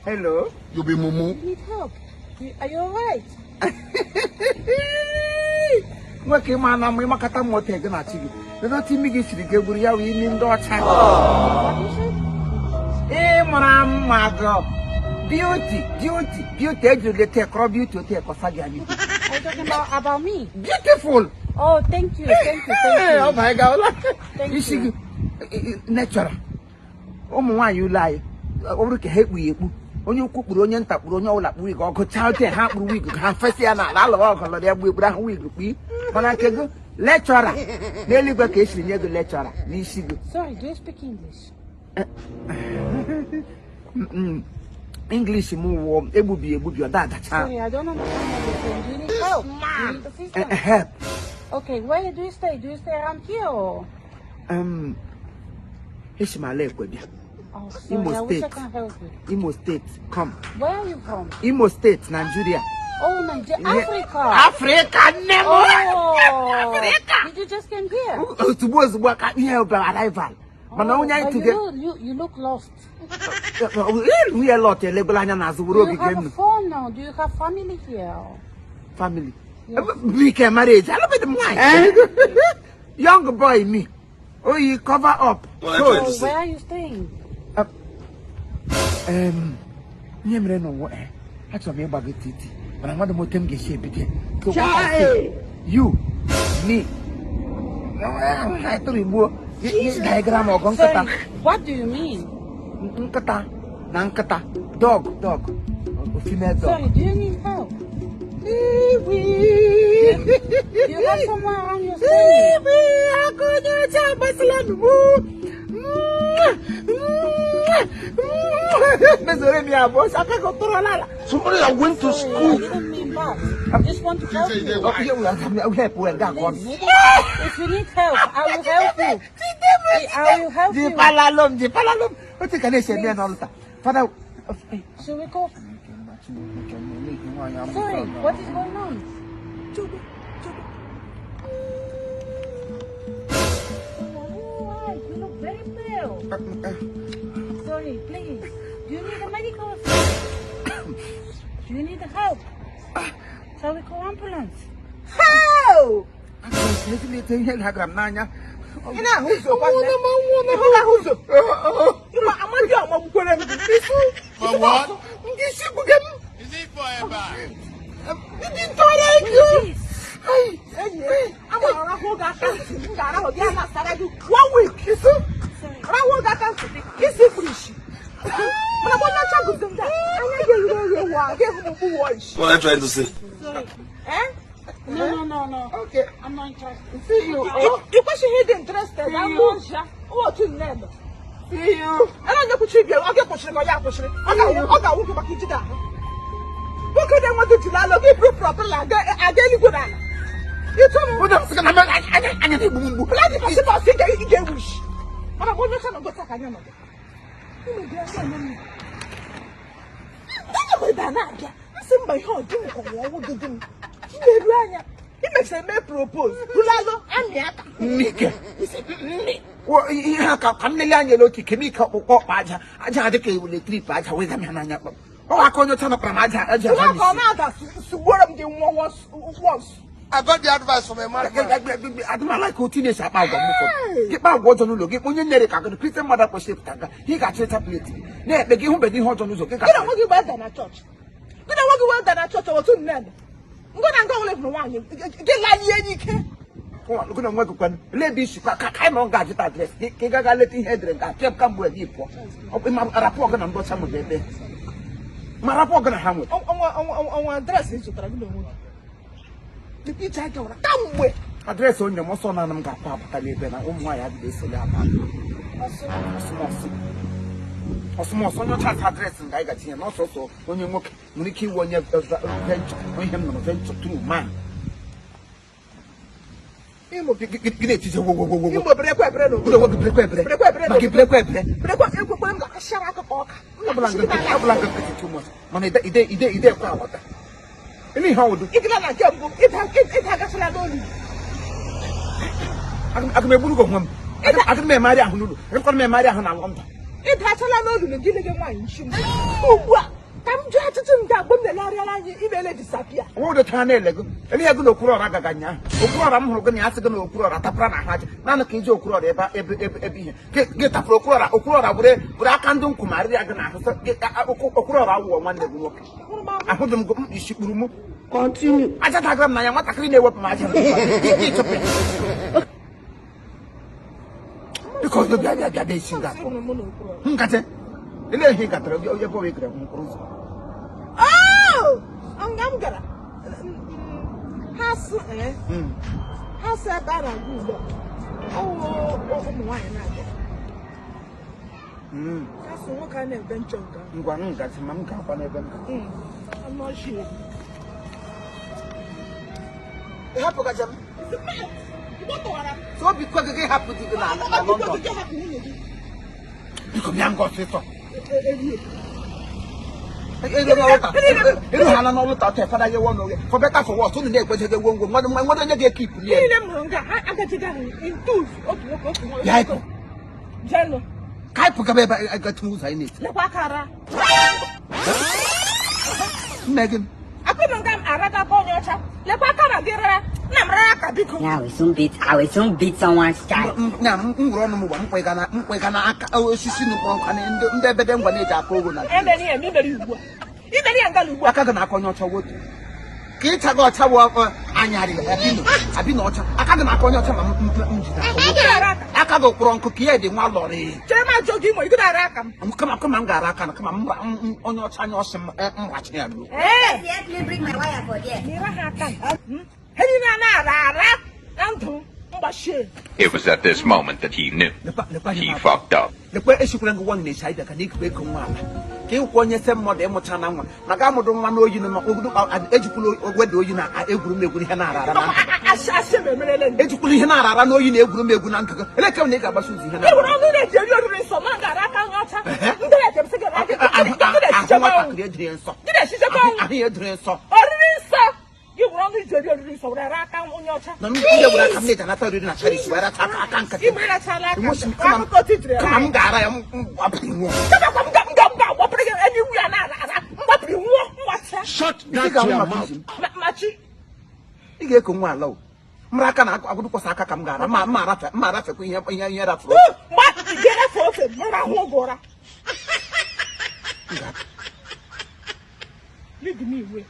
Hello. You be mumu. You need help. Are you alright? Nwoke, ịma na mma ịmakata m otu ego na chi gị leta imi gị siri gị gburu ya wee imi ndị ọcha. What you said? Ị mara mma gọ beauty, beauty, beauty ejiri leta ekọrọ beauty otu ekọsa gị anyị. Are you talking about me? Beautiful. Oh, thank you, thank you, thank Ee, ọ you. bụ gaụla. Thank Isi you. gị natural. Ụmụ nwaanyị ụlọ anyị, ọ bụrụ ka ha ekpughi ekpu, onye ukwu kpuru, onye nta kpuru, onye ọbụla kpuru wig, ọgụ chaa ote ha kpuru wig ha fesa ya n'ala alụwa ọgụ lọrọ ya gbuo ekpuru ahụ wig kpii. Mana nke gị lecturer n'eluigwe ka esiri nye gị lecturer n'isi gị. Sorry, do you speak English? English m wụọ egbubi egbubi, ọ dadacha. Sorry, I don't understand what you're saying. Do you need help? Do you need assistance? Help. Okay, where do you stay? Do you stay around here or? Esi m ala ekwe bịa. Oh, sorry, Imo I wish I State. can help you. Imo State, come. Where are you from? Imo State, Nigeria. Oh, Nigeria, Africa. Africa, nne m. Oh, Africa. Did you just came here? Ozugbo ozugbo ka ihe bụ arrival mana Oh, onye anyị but tụge you look lost. nwunye lot elegola anya n'azụ were Do you ogige have a nnu. phone now? Do you have family here? Family? Yes. Bike marriage, alụbeghị m nwaanyị. Young boy me oyi cover up. What are you trying Oh, to say? where are you staying? Ihe mere n'ụwa, achọrọ m ịgba gị titi mana mmadụ m otu m ga-esi ebido ya. So what I say, you me anyị tụrụ igbuo daigara m ọgụ nkịta. Sorry, what do you mean? Nkịta na nkịta, dog, dog, female dog. Sorry, do you need help? Iwi. Do you have someone around your staying? Iwi, aka onye ọcha agbasịla n'ugbu. Mezoro m ya abụọ, aka gị tụrụ ala. Somebody that went to Sorry, I school. didn't mean that. I just want to help you. Ihe wụ help wee ga akọ. If you need help, I will help you. I will help you. Jipalalom, jipalalom. Otu ka na-esi eme ya n'ọlụ taa. Fada. Should we go? Sorry, what is going on? Oh, you look very pale. Sorry, please. Do you need a medical assistance? Do you need help? Shall we call ambulance? How? Ihe dagara m n'anya. Ị na-ahụ ụzọ kwa nne? Ị hụla ahụ ụzọ? Ịma amaghị amagbukwere m gị. For what? Ndị isi gbuge m. Is it forever? Ndị ntọrọ ego. Enyi, ama arahụ gị aka ntị, m ga-arahụ gị na-asara gị one week. Isu? Rahụ gị aka ntị, isi kpuru isi. Mana mgbe onye ọcha guzo ndị a, anya gị eghere eghe wa, gị hụ mkpu wụọ isi. What are you trying to say? Sorry. Eh? No. Okay. I'm not interested. See you. Ị kwesịghị ịdị interested, anụ ọhịa, otu nne nọ. See you. Ana onye kwuchiri bịa, ọ ga-ekwuchiri ka ọ ya kwụchiri. Ọ ga-awụ gị maka ijide ahụ. Nwoke na-enweghị jiri alụ gị buru propela aga eluigwe n'ala. Ịtụ m. Ụdọ m sị na anya anya na-egbu m mgbu. Pladi pasi pasi ị ga-ewu isi. Mana mgbe onye ọcha nọ gote ka anya nọ gị. Ime bịa ndị anya mmiri. Ndị ebe a na-abịa, nsị mba ihe ọ dị m ka ọnwụ ọnwụ gị dị m. M na-eru anya. Imechara mee propose, rulalụ amị aka. Mmike. Ihe ha ka m lele anya ele otu ike m ike ọkpụkpọ ọkpa aja aja adị ka ewule trip aja wega m ya n'anya kpam. Ọ aka onye ọcha nọkwara m aja aja Ụlọ ha ka ọ n'isi. na-ada sugbuoro m gị nwa once. I got the advice from a madman. Adịmala ka otu na-esi akpa agwa m ụfọdụ. Gị kpa agwa ọjọọ n'ụlọ gị, onye nyere ka gị Christian mmadụ kwesịrị ịpụta nga ị ga-achịrịcha plate gị na-ekpe gị hụbeghị ihe ọjọọ n'ụzọ gị. Gị na onwe gị wee da na chọọchị. Gị na onwe gị wee da na chọọchị otu nne nọ. Ngọ na nga ọbụla hụrụ nwaanyị gị lalie n'ike. Gị na onwe gị kwanụ lee ebe isi ka ka anyị nọ ga-ajụta address gị ka ị gaga leta ihe edere nga pịa kamgbe gị pụọ. Ọ ma rapụ ọgụ na ndị ọcha nwere ebe ma rapụ ọgụ na ha nwere. Ọnwa address ị zụtara gị na onwe gị. Dịka iche aka ụra kamgbe. Address onye m ọsọ naanị m ga-akwa abata n'ebe na ụmụ nwaanyị adịghị esoli aba ọsụmọsụ ọsụmọsụ. Onye ọcha asa address nga anyị ga-tinye na ọsọsọ onye nwoke nwere ike iwe onye venture ihe m nụrụ venture through man. Imo. Gị na-etije wowowowo. Imo berekwa ebere n'obodo. Gị na onwe gị berekwa ebere. Berekwa ebere Ma gị berekwa ebere. Berekwa ekwekwe m ga-akachara akụkọ ọka. Ọbụla nkịtị, ọbụla nkịtị too much mana ide ide ide ide ekwe aghọta ele ihe ọwụdụ. Ịgala na nke mbụ ịda agachala n'olu. Aga m egburu gị onwe m. Aga m emegharị ahụ n'ụlọ, agakwana m emegharị ahụ na London. Ịdachala n'olu na gị lege nwaanyị nchi m. Ugbu a. Ka m jụọ achịchị m ga-agba m na-elegharịala anyị imele disappear. Nwa ụdọ taa na-ele gị ele ihe gị na Okwuru Ọra gaga nyaa. Okwuru Ọra m hụrụ gị na ya sị gị na Okwuru Ọra tapụra na ahụ aja naanị ka iji Okwuru Ọra ebe ebe ebe ebe ihe gị tapụrụ Okwuru Ọra. Okwuru Ọra were were aka ndị nkwụ ma rịa gị n'ahụ sị gị Okwuru Ọra wụọ nwanne gị nwoke. Hụrụ m ahụ. Ahụ dị m gị, isi kpuru m. Aja dagara m n'anya nwatakịrị na-ewepụ m aja. Gị chụpụ ya. Biko bịa bịa bịa bịa isi nga Hụrụ m na Okwuru Ọra. nkatị ele ihe ị gatara ebe ọ gara mkpụrụ ụzọ. Oh! Nga m gara. Ha sị ha sị ebe a na-agụ ugbu a. Ọ wụ ụmụ nwaanyị na-abịa. Ha sị nwoke a na-ebe nchọ nke ahụ. Ngwa m gazi ma m ga-akwa n'ebe m ga. Anụ ọchị. Hapụ gaja m. Igbo tọwara m. So obi kwe gị gị hapụ di gị na na Ọ bụ London. gị hapụ nwunye gị. Biko bịa nga ọsịsọ. Erie. Eru ha na n'ọlụ ta fada ye wọ n'oge. For better for worse, unu na-ekwejeghị egwo ngwo nwadụ nwadụ onye ga-eke ipu ya. Niile m hụrụ nga ha agajighị ahụ in twos, otu nwoke otu nwaanyị. Bịa ịpụ. Jenụ. Ka anyị pụgaba ebe a gatụ ụzọ anyị na-eti. Lekwa aka ara. Nne gị. Akụnụ nga m araga aka onye ọcha. Lekwa aka na gị rara. Nna m rara aka biko. Yeah, I will soon beat someone's child. Na m nwere ọnụ m gwa m kwega na aka osisi nụkpọrọ nkwa na ndị ebede ngwa na-eji akụ ogo na. Emere ya imere ugbu a. Imere ya ngala ugbu a. Aka gị na-aka onye ọcha wotu. Ka ịcha gị ọcha bụ anyarị abino abino ọcha. Aka gị na-aka onye ọcha ma m jide aka Ị gara aka. Aka gị kpọrọ nkụ ka ihe dị nwa lọrị. Chere m ajọ gị imo ị gara aka m. Kama kama m gara aka na kama m onye ọcha anya ọsị m m rachi ya ruo. Ee. Help me bring my wire for there. Mịra ha aka. Ha niile a na-ara ara na ndụ mgbachie. It was at this moment that he knew. Lekwa lekwa ihe He na-abụ. fucked up. Lekwa esikwara gị nwa na-esi anyị ka na ikpe eko nwa ala ka ịkwụ onye se mmadụ ịmụcha na nwa na ga amụdụ nwa n'oyi na ogodo ejikwula weda oyi na egwurumegwu ihe na-ara ara na ndụ gị. Asị asị m emerele m. Ejikwula ihe na-ara ara n'oyi na egwurumegwu na ndụ gị eleke m na ị ga-agbasa ụzọ ihe Ị na hụrụ ọnụ na-eji eri oriri nsọ ma gara aka onye ọcha. Ndị na-eche m sị gị na gị ahụ na-echichekwa ọnwụ. nwatakịrị ediri nsọ. Gị na-echichekwa ọnwụ. Ahụ ya ediri nsọ. Oriri nsọ. Gị were ọnụ iji eri oriri nsọ were ara aka onye ọcha. Na ndị were aka m na-eji anata oriri na charity were aka aka aka nkịtị. Ị merachala aka. Emotion, kama Akụkọ otu ijiri kama m ga-ara ya m gbapụrụ nwụọ. Chebekwa m ga m ga m ga-agbapụrụ gị ebe iwu ya na-ara ara. Mgbapụrụ nwụọ mgbacha. Shut Ị that ga-anwụ your maka mouth. isi m. Machi. Ị ga-eko nwa ala o mra aka na agụdụkwasị aka ka m ga-ara ma ma arafe ma arafekwa ihe ihe ihe rafuru. Mgbe ị ga-erefe ofe m rahụ oge ụra. Lead me away.